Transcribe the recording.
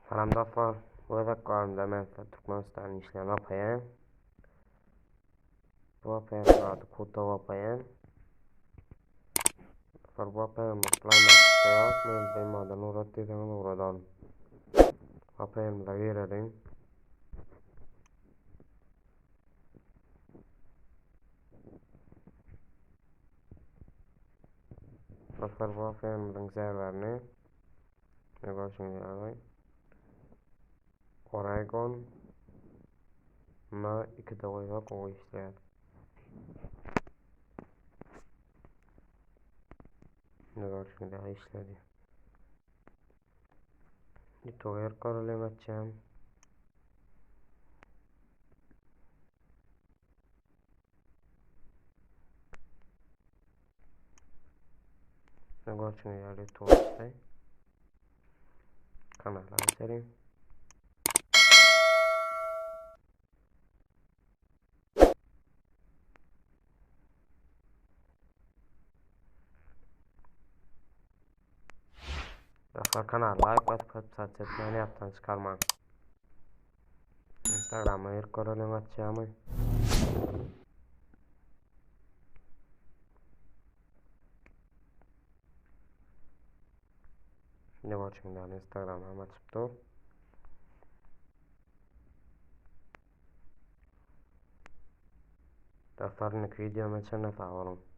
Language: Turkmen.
Salam dostlar, bu gezek galymda men size Türkmenistanda işleýän VPN. Bu VPN ady Kuta VPN. Dostlar bu VPN Play Marketde ýok, men Play urat diýseňiz ugradaryn. VPN-imize gireliň. Dostlar bu VPN-imiziň serwerini Ne görşüňiz ýaly Oregon na 2-de goýsak gowy işleýär. Ne görşüňiz ýaly işledi. YouTube girip göreliň açýan. Ne görşüňiz ýaly YouTube Kanala açalyň. Dostlar kanala like basyp podpisat etmäni ýatdan çykarmaň. Instagrama girip göreliň açýarmy? Ne görşüňiz ýaly Instagram hem açyp dur. Dostlar indiki videoma çenli sag boluň.